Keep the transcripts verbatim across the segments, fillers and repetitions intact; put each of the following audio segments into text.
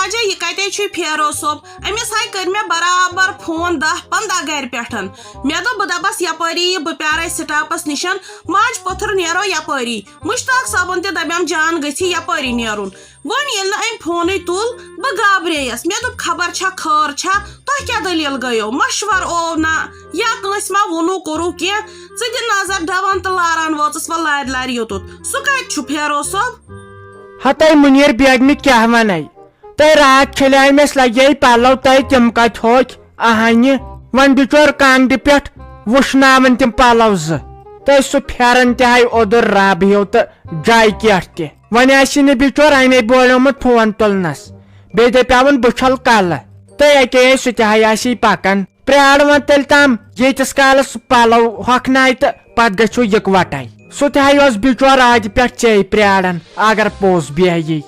اجے، یہِ کتے چھُے پھیرو صٲب؟ أمِس ہاے کٔرۍ مےٚ برابر فون دَہ پنٛداہ گرِ پٮ۪ٹھ۔ مےٚ دوٚپ، بہٕ دَپس یپٲری یہِ، بہٕ پیارے سٹاپس نِشن، ماجہِ پوٚتھر نیرو یپٲری۔ مشتاق صٲبن تہِ دَپیٚم، جان گژھی یپٲری نیرُن۔ وۄنۍ ییٚلہِ نہٕ أمۍ فونٕے تُل، بہٕ گابرییس۔ مےٚ دوٚپ، خبر چھا خٲر چھا؟ تۄہہِ کیٛاہ دٔلیٖل گٔیو؟ مشور اوو نا؟ یا کٲنٛسہِ ما ووٚنُو کوٚرُو کینٛہہ؟ ژٕ دِ نظر، ڈوان تہٕ لاران وٲژٕس وۄنۍ لارِ لارِ یوٚتُتھ۔ سُہ کتہِ چھُ پھیرو صٲب؟ ہتے منیر بیگمہِ کیٛاہ ونے؟ تہٕ راتھ چھٔلے مےٚ لگے پلو، تہٕ تِم کتہِ ہوکھۍ؟ اہنہِ، وۄنۍ بِچور کانٛگرِ پٮ۪ٹھ وُشناوان تِم پلو زٕ۔ تہٕ سُہ پھٮ۪رن تہِ ہاے اوٚدُر رب ہیوٗ تہٕ جاکیٹ تہِ۔ وۄنۍ آسہِ نہٕ بِچور امے بولیومُت فون تُلنس۔ بیٚیہِ دپیاوُن بہٕ چھل کلہٕ۔ تہٕ اکے سُہ تہِ ہاے آسی پکان۔ پرٛار وۄنۍ تیٚلہِ تام، ییٖتِس کالس سُہ پلو ہۄکھنایہِ تہٕ پتہٕ گژھو یکوٹے۔ سُہ تہِ ہاے اوس بِچور راتہِ پٮ۪ٹھ ژے پرٛاران، اگر پوٚز بیہہِ۔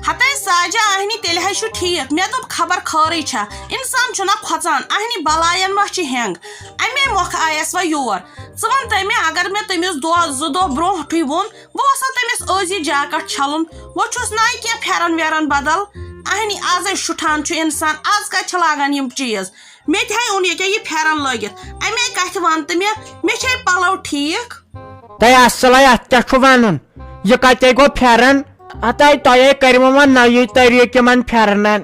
ہتے ساجہ، اہنی تیٚلہِ ہاے چھُ ٹھیٖک۔ مےٚ دوٚپ خبر خٲرٕے چھا، انسان چھُنا کھۄژان، اہنی بلاین ما چھِ ہینگ۔ امے مۄکھٕ آیس وۄنۍ یور۔ ژٕ وَن تہٕ مےٚ، اگر مےٚ تٔمِس دۄہ زٕ دۄہ برونٛٹھٕے ووٚن، وۄنۍ اوس ہا تٔمِس أزی جاکٹ چھلُن، وۄنۍ چھُس نہ کینٛہہ پھیرن ویرن بدل۔ اہنی ازے شُٹھان چھُ انسان، از کتہِ چھِ لاگان یِم چیٖز؟ مےٚ تہِ ہاے اوٚن ییٚکیٛاہ یہِ پھیرن لٲگِتھ، امے کتھِ وَن تہٕ مےٚ، مےٚ چھے پلو ٹھیٖک؟ تۄہہِ اصلے، اتھ کیٛاہ چھُ ونُن؟ یہِ کتے گوٚو پھیرن؟ ہتے تۄہے کٔرِوٕ وۄنۍ نٔیی طریٖقہٕ یِمن پھیرنن۔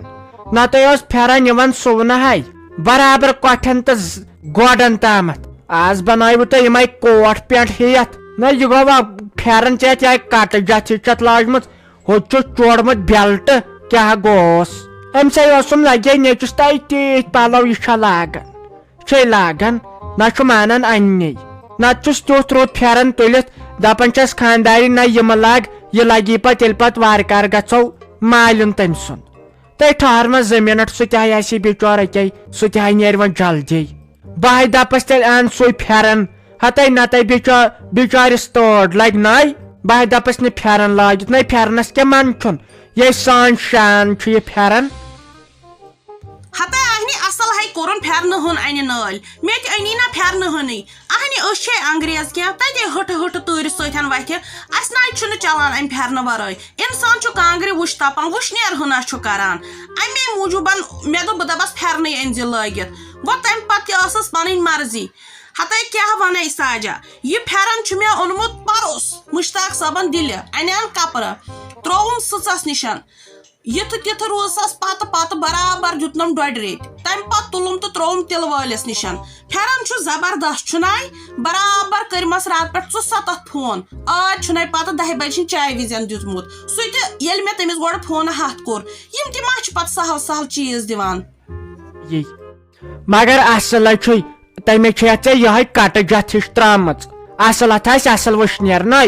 نتہٕ اوس پھیرن یِوان سُونہٕ ہاے برابر کۄٹھٮ۪ن تہٕ ز-، گوڈن تامتھ۔ از بنٲوِو تُہۍ یِمے کوٹ پینٹ ہیتھ۔ نہ، یہِ گوٚو وۄنۍ پھیرن ژےٚ اتھ یِہے کٹہٕ جتھ ہِش چھتھ لاجمٕژ۔ ہُتہِ چھُ چوڑمُت بیلٹ، کیٛاہ گوس؟ أمۍ سٕے اوسُم لگے نیٚچوِس تہِ تیٖتۍ پلو یہِ چھا لاگان؟ چھے لاگان، نہ چھُ مانان اننی۔ نتہٕ چھُس تیُتھ رُت پھیرن تُلِتھ، دپان چھس خاندارِنۍ نہ یِمہٕ لاگ، یہِ لگی پتہٕ ییٚلہِ پتہٕ وارٕ کارٕ گژھو مالیُن تٔمۍ سُنٛد۔ تہٕ ٹھہر وۄنۍ زٕ منٹ، سُہ تہِ ہاے آسی بِچور أکے، سُہ تہِ ہاے نیرِ وۄنۍ جلدی۔ بہٕ ہاے دپس تیٚلہِ ان سُے پھیرن، ہتے نتے بِچا-، بِچارِس تٲڑ لگہِ ناے۔ بہٕ ہاے دپس نہٕ پھیرن لٲگِتھ، نَے پھیرنس کیٛاہ من چھُن، یے سٲنۍ شان چھُ یہِ پھیرن۔ ہتے اہنی اصل ہاے کوٚرُن پھیرنہٕ ہُن انہِ نٲلۍ، مےٚ تہِ أنی نہ پھیرنہٕ ہُنٕے۔ اہنی أسۍ چھے انگریز کینٛہہ، تتے ہٕٹہٕ ہٕٹہٕ تۭرِ سۭتۍ وتھِ، اسہِ ناے چھُنہٕ چلان امہِ پھیرنہٕ ورٲے۔ انسان چھُ کانگرِ وُش تپان، وُشنیر ہنا چھُ کران۔ امے موٗجوٗبن مےٚ دوٚپ، بہٕ دپس پھیرنٕے أنۍ زِ لٲگِتھ۔ گوٚو تمہِ پتہٕ تہِ ٲسٕس پنٕنۍ مرضی۔ ہتے کیٛاہ ونے ساجہ، یہِ پھیرن چھُ مےٚ اوٚنمُت پروس مشتاق صٲبن دِلہِ، انیان کپرٕ، ترووُم سٕژس نِشن۔ یِتھٕ تِتھٕ روٗزسَس پتہٕ پتہٕ برابر دیُتنَم ڈۄڈِ ریٚتۍ۔ تَمہِ پتہٕ تُلُم تہٕ ترٛووُم تِلہٕ وٲلِس نِشن۔ پھٮ۪رن چھُ زبردست، چھُناے؟ برابر کٔرمَس راتہٕ پٮ۪ٹھ ژُسَتتھ فون۔ آز چھُنَے پتہٕ دَہہِ بجہِ ہٕنٛدِ چایہِ وِزٮ۪ن دیُتمُت۔ سُہ تہِ ییٚلہِ مےٚ تٔمِس گۄڈٕ فونہٕ ہَتھ کوٚر۔ یِم تہِ ما چھِ پتہٕ سہل سہل چیٖز دِوان؟ یی۔ مگر اصل ہے چھُے، تٔمۍ چھے ژےٚ یِہے کٹہٕ جتھ ہِش ترٲمٕژ۔ اصل اتھ آسہِ اصل وٕشنیر نَے۔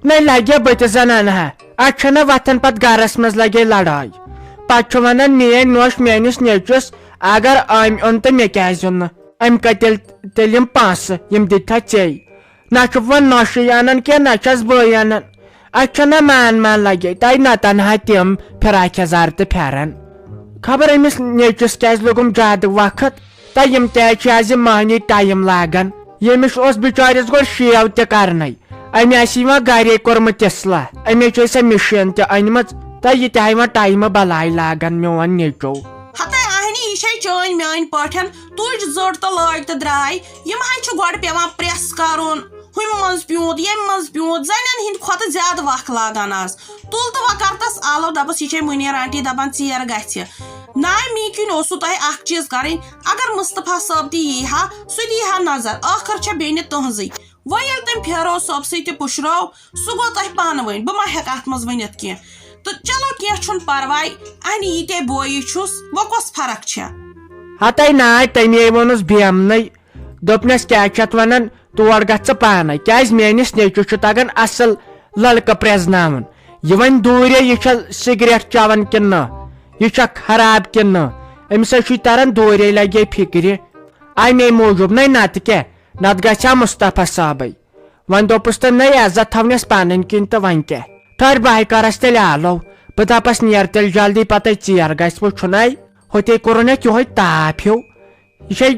نَے لگے بہٕ تہِ زنانہٕ ہا۔ اتھ چھنہ وتھان پتہٕ گرس منٛز لگے لڑٲے۔ پتہٕ چھُ ونان میٲنۍ نوش میٲنِس نیٚچوِس، اگر أمۍ اوٚن تہٕ مےٚ کیازِ اوٚن نہٕ؟ أمۍ کتہِ تیٚلہِ، تیٚلہِ یِم پونٛسہٕ، یِم دِتۍ تھا ژےٚ؟ نہ چھُ وۄنۍ نۄشٕے انان کینٛہہ، نہ چھس بٕے انان۔ اتھ چھنہ مان مان لگے، تۄہہِ نہ تنہا تِم فراک یزار تہٕ پھٮ۪رن۔ خبر أمِس نیٚچوِس کیازِ لوٚگُم زیادٕ وقت، تہٕ یِم تہِ چھِ از یہِ مٔہنی ٹایم لاگان۔ ییٚمِس اوس بِچٲرِس گۄڈٕ شیو تہِ کرنَے۔ أمۍ آسہِ یِوان گرے کوٚرمُت اصلاح۔ أمۍ چھِ سۄ مِشیٖن تہِ أنمٕژ، تہٕ یہِ تہِ ہاے وۄنۍ ٹایمہٕ بلاے لاگان میون نیٚچو۔ ہتے اہنی، یہِ چھے چٲنۍ میٲنۍ پٲٹھۍ، تُج زٔٹ تہٕ لٲگۍ تہٕ درٛاے۔ یِم ہاے چھُ گۄڈٕ پٮ۪وان پریس کرُن، ہُمہِ منٛز پیوٗنت، ییٚمہِ منٛز پیوٗنت، زنٮ۪ن ہٕنٛدِ کھۄتہٕ زیادٕ وق لاگان آز۔ تُل تہٕ وۄنۍ کر تس آلو، دپس یہِ چھے مُنیر آنٹی دپان ژیر گژھِ۔ ناے، می کِنۍ اوسوٕ تۄہہِ اکھ چیٖز کرٕنۍ، اگر مصطفیٰ صٲب تہِ یی ہا، سُہ دی ہا نظر، ٲخٕر چھےٚ بیٚنہِ تُہنٛزٕے۔ وۄنۍ ییٚلہِ تٔمۍ پھیرو صٲبسٕے تہِ پُشرٲو، سُہ گوٚو تۄہہِ پانہٕ ؤنۍ، بہٕ ما ہٮ۪کہٕ اتھ منٛز ؤنِتھ کینٛہہ۔ تہٕ چلو کینٛہہ چھُنہٕ پرواے، اہنہِ یہِ تے بویی چھُس، وۄنۍ کۄس فرق چھےٚ؟ ہتے ناے، تٔمی ووٚنُس بیمنٕے، دوٚپنس کیٛاہ چھِ اتھ ونان، تور گژھ ژٕ پانے، کیازِ میٲنِس نیٚچوِس چھُ تگان اصل لڑکہٕ پرزناوُن۔ یہِ وۄنۍ دوٗرے، یہِ چھا سگریٹ چٮ۪وان کِنہٕ نہ، یہِ چھا خراب کِنہٕ نہ، أمِس ہے چھُے تران دوٗرے، لگے فکرِ۔ امے موٗجوٗب نَے، نتہٕ کیٛاہ، نتہٕ گژھِ ہا مصطفیٰ صٲبٕے۔ وۄنۍ دوٚپُس تہٕ نَے، عزت تھاونس پنٕنۍ کِنۍ تہٕ وۄنۍ کیٛاہ۔ ٹھٔہر بہٕ ہاے کرس تیٚلہِ آلو، بہٕ دپس نیر تیٚلہِ جلدی، پتے ژیر گژھِ، وۄنۍ چھُنَے، ہوٚتے کوٚرُن یتھ یِہوے تاپھ ہیوٗ۔ یہِ چھے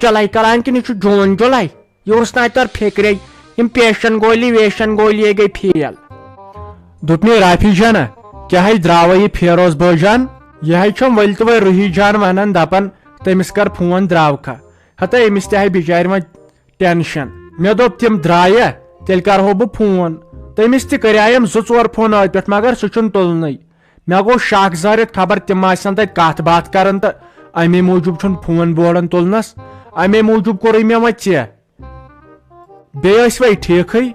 چُلے کران کِنہٕ یہِ چھُ جوٗن جُلے؟ یہِ اوس نہٕ اتہِ تور فِکرے۔ یِم پیشن گولی ویشن گولی گٔے فیل۔ دوٚپ مےٚ، رافی جانہ، کیٛاہ ہے درٛاوے یہِ فیروز بٲجان؟ یہِ ہے چھم ؤلۍ تہٕ وۄنۍ روحی جان ونان، دپان تٔمِس کر فون درٛاوکھا۔ ہتا أمِس تہِ ہے بِچارِ وۄنۍ ٹینشن۔ مےٚ دوٚپ تِم درٛایہ، تیٚلہِ کرہو بہٕ فون۔ تٔمِس تہِ کریایم زٕ ژور فون أتھۍ پٮ۪ٹھ، مگر سُہ چھُنہٕ تُلنٕے۔ مےٚ گوٚو شک زٲرِتھ، خبر تِم آسن تتہِ کتھ باتھ کران تہٕ امے موٗجوٗب چھُنہٕ فون بوران تُلنس۔ امے موٗجوٗب کوٚرُے مےٚ وۄنۍ ژےٚ۔ بیٚیہِ ٲسۍ وۄنۍ ٹھیٖکھٕے؟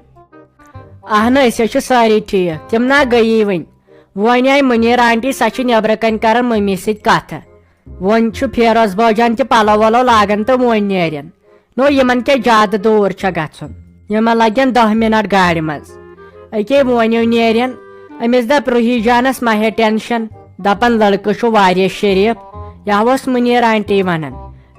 اہن، أسۍ حظ چھِ سٲری ٹھیٖک۔ تِم نا گٔیی وۄنۍ۔ وۄنۍ آیہِ مُنیٖر آنٹی، سۄ چھِ نیٚبرٕ کنہِ کران مٔمی سۭتۍ کتھٕ۔ وۄنۍ چھُ فیروز بٲجان تہِ پلو ولو لاگان تہٕ وۄنۍ نیرن۔ نو، یِمن کیٛاہ زیادٕ دوٗر چھےٚ گژھُن؟ یِمن لگن دہ منٹ گاڑِ منٛز۔ أکے وۄنۍ نیرن۔ أمِس دپ روحی جانس مہ ہے ٹینشن، دپان لڑکہٕ چھُ واریاہ شریف۔ یا اوس مُنیٖر آنٹی ونان،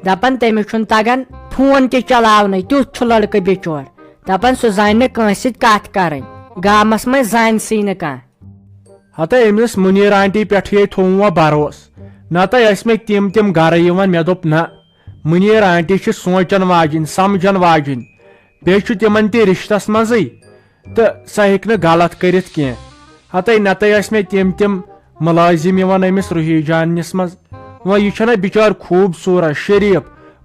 دپان تٔمِس چھُنہٕ تگان فون تہِ چلاونٕے، تیُتھ چھُ لڑکہٕ بِچور۔ دپان سُہ زانہِ نہٕ کٲنٛسہِ سۭتۍ کتھ کرٕنۍ، گامس منٛز زانہِ سٕے نہٕ کانٛہہ۔ ہتا أمِس مُنیٖر آنٹی پٮ۪ٹھٕے تھوٚوُم وۄنۍ بھروسہٕ۔ نتہٕ ٲسۍ مےٚ تِم تِم گرٕ یِوان، مےٚ دوٚپ نہ، مُنیٖر آنٹی چھِ سونٛچن واجِنۍ، سمجھن واجِنۍ۔ بیٚیہِ چھُ تِمن تہِ رِشتس منٛزٕے، تہٕ سۄ ہیٚکہِ نہٕ غلط کٔرِتھ کینٛہہ۔ ہتے نتے ٲسۍ مےٚ تِم تِم مُلٲزِم یِوان أمِس روحی جاننِس منٛز۔ وۄنۍ یہِ چھَنہ بِچٲر خوٗبصوٗرت، شریٖف،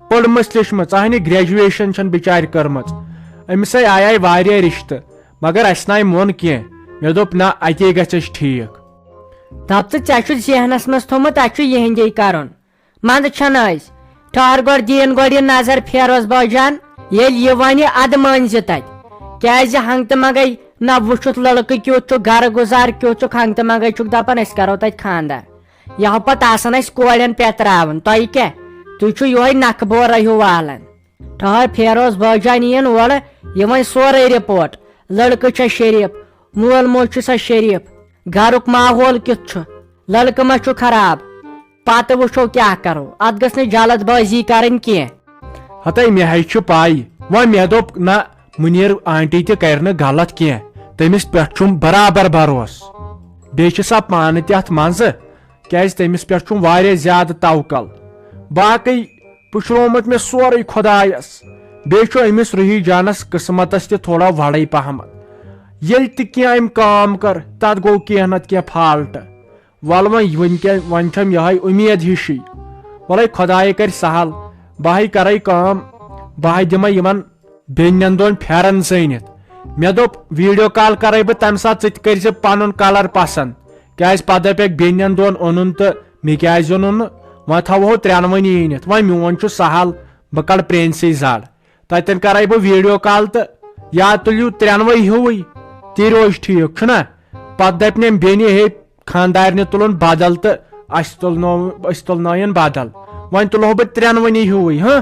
پٔرمٕژ لیٚچھمٕژ، اہنہِ graduation چھَنہٕ بِچارِ کٔرمٕژ۔ أمِس ہے آیے واریاہ رِشتہٕ، مگر اَسہِ نَے مون کینٛہہ۔ مےٚ دوٚپ، نہ، اَتے گژھِ اَسہِ ٹھیٖک۔ دَپ ژٕ، ژےٚ چھُتھ ذہنَس منٛز تھوٚمُت، اَسہِ چھُ یِہِنٛدے کَرُن۔ منٛدٕ چھَنہٕ أسۍ۔ ٹھہر گۄڈٕ، دِیِن گۄڈٕ یہِ نظر فیروز بٲجان۔ ییٚلہِ یہِ وَنہِ، اَدٕ مٲنۍ زِ تَتہِ۔ کیٛازِ ہنٛگتہٕ منٛگَے نہ وٕچھُتھ لٔڑکہٕ کیُتھ چھُ، گَرٕ گُزار کیُتھ چھُکھ، ہنٛگتہٕ منٛگَے چھُکھ دَپان، أسۍ کَرو تَتہِ خانٛدر۔ یہِ ہو پَتہٕ آسان اَسہِ کورٮ۪ن پٮ۪تراوُن۔ تۄہہِ کیٛاہ؟ تُہۍ چھِو یِہوٚے نَکھٕ بورہ ہیوٗ والان۔ ٹھہر، فیروز بٲجان یِیَن اورٕ، یہِ وَنہِ سورُے رِپورٹ۔ لٔڑکہٕ چھا شریٖف؟ مول موج چھُ سا شریٖف؟ گَرُک ماحول کیُتھ چھُ؟ لٔڑکہٕ ما چھُ خراب؟ پتہٕ وٕچھو کیٛاہ کرو، اتھ گٔژھ نہٕ جلد بٲزی کرٕنۍ کینٛہہ۔ ہتے مےٚ ہے چھِ پَے، وۄنۍ مےٚ دوٚپ نہ، مُنیٖر آنٹی تہِ کرِ نہٕ غلط کینٛہہ، تٔمِس پٮ۪ٹھ چھُم برابر بھروسہٕ۔ بیٚیہِ چھِ سۄ پانہٕ تہِ اتھ منٛزٕ، کیٛازِ تٔمِس پٮ۪ٹھ چھُم واریاہ زیادٕ توکل۔ باقٕے پُشرومُت مےٚ سورُے خۄدایس۔ بیٚیہِ چھُ أمِس روحی جانس قٕسمتس تہِ تھوڑا وڑے پہمتھ۔ ییٚلہِ تہِ کینٛہہ أمۍ کٲم کٔر، تتھ گوٚو کینٛہہ نتہٕ کینٛہہ فالٹ۔ ول وۄنۍ، وٕنکٮ۪ن وۄنۍ چھم یہے اُمید ہِشی۔ ولے خۄدایے کرِ سہل، بہٕ ہے کرے کٲم، بہٕ ہے دِمے یِمن بیٚنٮ۪ن دۄن پھٮ۪رن زٲنِتھ۔ مےٚ دوٚپ، video call کرے بہٕ تمہِ ساتہٕ، ژٕ تہِ کٔرۍ زِ پنُن colour پسند۔ کیٛازِ پتہٕ دپکھ، بیٚنٮ۪ن دۄن اوٚنُن تہٕ مےٚ کیٛازِ اوٚنُن نہٕ؟ وۄنۍ تھاوہو ترٛٮ۪نوٕنی أنِتھ۔ وۄنۍ میون چھُ سہل، بہٕ کڑٕ پرٛنسٕے زڑ۔ تتٮ۪ن کرے بہٕ video call تہٕ یا تُلِو ترٛٮ۪نوَے ہیوٗوٕے، تہِ روزِ ٹھیٖک، چھُنہ؟ پتہٕ دپہِ نٮ۪م بیٚنہِ، ہے، خاندارنہِ تُلُن بدل تہٕ اسہِ تُلنو، أسۍ تُلنٲیِن بدل۔ وۄنۍ تُلہو بہٕ ترٛٮ۪نوٕنی ہیوٗوٕے، ہہ؟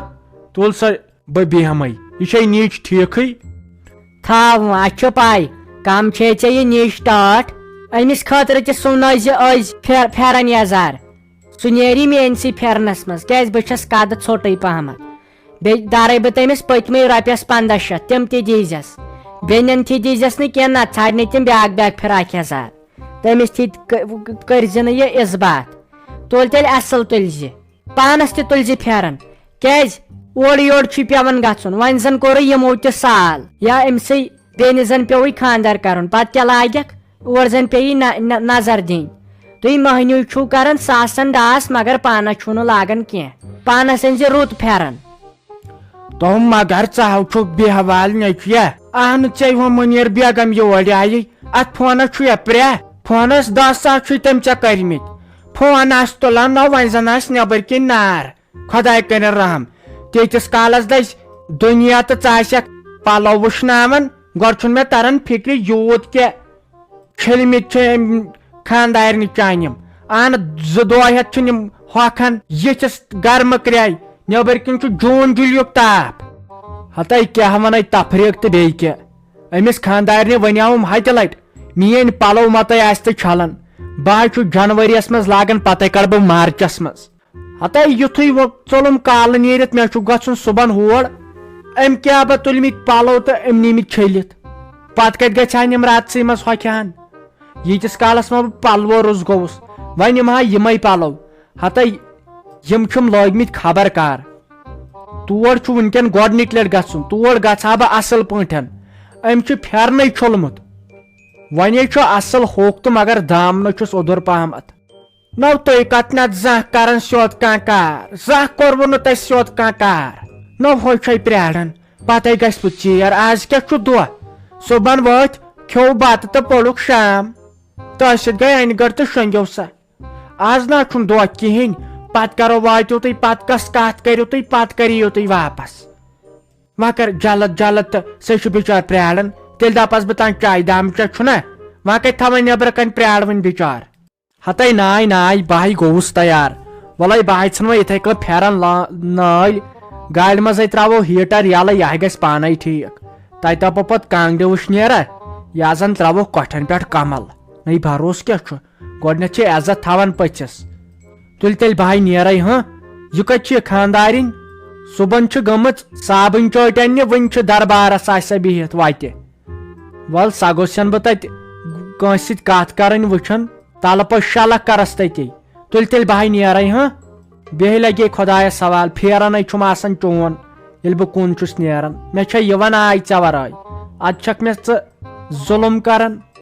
تُل سا، بہٕ بیٚہمَے۔ یہِ چھے نیٚچ ٹھیٖکھٕے؟ تھاو وۄنۍ، اَسہِ چھِ پَے، کَم چھے ژےٚ یہِ نیٚچ ٹاٹھ۔ أمِس خٲطرٕ تہِ سُونٲے زِ أزۍ پھے-، پھٮ۪رَن یَزار۔ سُہ نیری میٲنسٕے پھیرنس منٛز، کیازِ بہٕ چھس قدٕ ژھوٚٹٕے پہمتھ۔ بیٚیہِ دارے بہٕ تٔمِس پٔتمہِ رۄپیس پنٛداہ شیٚتھ، تِم تہِ دیٖزٮ۪س۔ بیٚنٮ۪ن تہِ دیٖزٮ۪س نہٕ کینٛہہ، نتہٕ ژھانڈنہِ تِم بیاکھ بیاکھ فراک یزار۔ تٔمِس تہِ ک-، کٔرۍ زِ نہٕ یہِ اِثبات۔ تُل تیٚلہِ اصل تُلۍ زِ۔ پانس تہِ تُلۍ زِ پھیرن۔ کیازِ؟ اورٕ یورٕ چھُے پٮ۪وان گژھُن، وۄنۍ زن کوٚرُے یِمو تہِ سال۔ یا أمۍ سٕے بیٚنہِ زن پیوٚوُے خانٛدر کرُن، پتہٕ کیٛاہ لاگکھ؟ اور زن پیٚیہِ نہ-، نہ-، نظر دِنۍ۔ تُہۍ مٔہنیو چھِو کران ساسن ڈاس، مگر پانس چھِو نہٕ لاگان کینٛہہ۔ پانس أنۍ زِ رُت پھٮ۪رن۔ تۄہہِ مگر ژٕ ہاو چھُکھ بے حوال نیٚچویا۔ اہن ژےٚ ہُہ مُنیر بیگم یور آیہِ۔ اتھ فونس چھُ یا پرٛاہ؟ فونس دہ ساس چھُے تٔمۍ ژےٚ کٔرمٕتۍ۔ فون آسہِ تُلان نہ، وۄنۍ زن آسہِ نٮ۪بر کِنۍ نار۔ خۄداے کٔرِن رحم۔ تیٖتِس کالس دٔسۍ دُنیا تہٕ ژٕ آسکھ پلو وٕشناوان۔ گۄڈٕ چھُنہٕ مےٚ تران فِکرِ یوٗت کیٛاہ چھٔلمٕتۍ چھِ أمۍ خانٛدارنہِ چانہِ یِم۔ اہن زٕ دۄہ ہٮ۪تھ چھِنہٕ یِم ہۄکھان یِتھِس گرمہٕ کرٛایہِ۔ نیٚبٕرۍ کِنۍ چھُ جوٗن جُلیُک تاپھ۔ ہتے کیٛاہ ونے تفریٖق تہٕ بیٚیہِ کیٛاہ۔ أمِس خانٛدارنہِ ونیاوُم ہتہِ لٹہِ، میٲنۍ پلو متے آسہِ تہٕ چھلان۔ بہٕ حظ چھُس جنوریَس منٛز لاگان، پتے کڑٕ بہٕ مارچس منٛز۔ ہتے یُتھُے وۄنۍ ژوٚلُم کالہٕ نیٖرِتھ، مےٚ چھُ گژھُن صُبحن ہور۔ أمۍ کیٛاہ با تُلمٕتۍ پَلو تہٕ أمۍ نِمٕتۍ چھٔلِتھ۔ پَتہٕ کَتہِ گژھِ ہا یِم راتسٕے منٛز ہۄکھِ ہَن؟ ییٖتِس کالَس ما بہٕ پَلوو روٚس گوٚوُس، وۄنۍ نِمہٕ ہا یِمَے پَلو۔ ہتے یِم چھِم لٲگمٕتۍ خبر کر۔ تور چھُ وٕنکٮ۪ن گۄڈٕنِچ لَٹہِ گژھُن، تور گژھٕ ہا بہٕ اَصٕل پٲٹھۍ۔ أمۍ چھُ پھٮ۪رنَے چھوٚلمُت۔ وۄنۍ چھُ اصل ہوٚکھ تہٕ مگر دامنہٕ چھُس اوٚدُر پہمتھ۔ نو تُہۍ کتھ نتہٕ زانٛہہ کران سیوٚد کانٛہہ کار، زانٛہہ کوٚروٕ نہٕ تۄہہِ سیوٚد کانٛہہ کار۔ نو ہُے چھے پرٛاران، پتے گژھِ پتہٕ ژیر، از کیٛاہ چھُ دۄہ؟ صُبحن وٲتھۍ، کھیوٚو بتہٕ تہٕ پوٚرُکھ شام۔ تۄہہِ سۭتۍ گٔے انہِ گٔٹ تہٕ شۄنٛگیو سا۔ از نہ چھُنہٕ دۄہ کِہیٖنۍ، پتہٕ کرو واتِو تُہۍ، پتہٕ کۄس کتھ کٔرِو تُہۍ، پتہٕ کریِو تُہۍ واپس۔ وۄنۍ کر جلد جلد تہٕ سُہ چھُ بِچار پرٛاران، تیٚلہِ دپس بہٕ تام چایہِ دام چےٚ چھُنہ، وۄنۍ کتہِ تھاوان نیبرٕ کنہِ پرٛارٕ وٕنہِ بِچار۔ ہتے ناے ناے، بہٕ ہاے گوٚوُس تیار۔ وَلَے بہٕ ہاے ژھٕنہٕ وۄنۍ یِتھَے کٔنۍ پھٮ۪رَن لا-، نٲلۍ۔ گاڑِ منٛزَے ترٛاوو ہیٖٹَر یَلہٕ، یہِ ہاے گژھِ پانَے ٹھیٖک۔ تَتہِ دَپو پَتہٕ کانٛگرِ وٕشنیرا، یا زَن ترٛاوو کۄٹھٮ۪ن پٮ۪ٹھ کَمَل۔ نٔے بھروسہٕ کیٛاہ چھُ؟ گۄڈٕنٮ۪تھ چھِ عزت تھاوان پٔژھِس۔ تُلہِ تیٚلہِ بہٕ ہاے نیرَے، ہاں؟ یہِ کَتہِ چھِ یہِ خانٛدارِنۍ؟ صُبحن چھِ گٔمٕژ صابٕنۍ چٲٹۍ اَننہِ، وٕنہِ چھِ دربارَس آسہِ سۄ بِہِتھ وَتہِ۔ وَل، سۄ گوٚژھ ین بہٕ تَتہِ کٲنٛسہِ سۭتۍ کَتھ کَرٕنۍ وٕچھن، تَلہٕ پٔژھۍ شلکھ کَرس تَتی۔ تُلہِ تیٚلہِ بہٕ ہاے نیرَے، ہاں؟ بیٚیہِ لگے خۄدایَس سوال، پھیرَنے چھُم آسان چون، ییٚلہِ بہٕ کُن چھُس نیران۔ مےٚ چھےٚ یِوان آے ژےٚ وَرٲے؟ اَدٕ چھَکھ مےٚ ژٕ ظُلُم کَران۔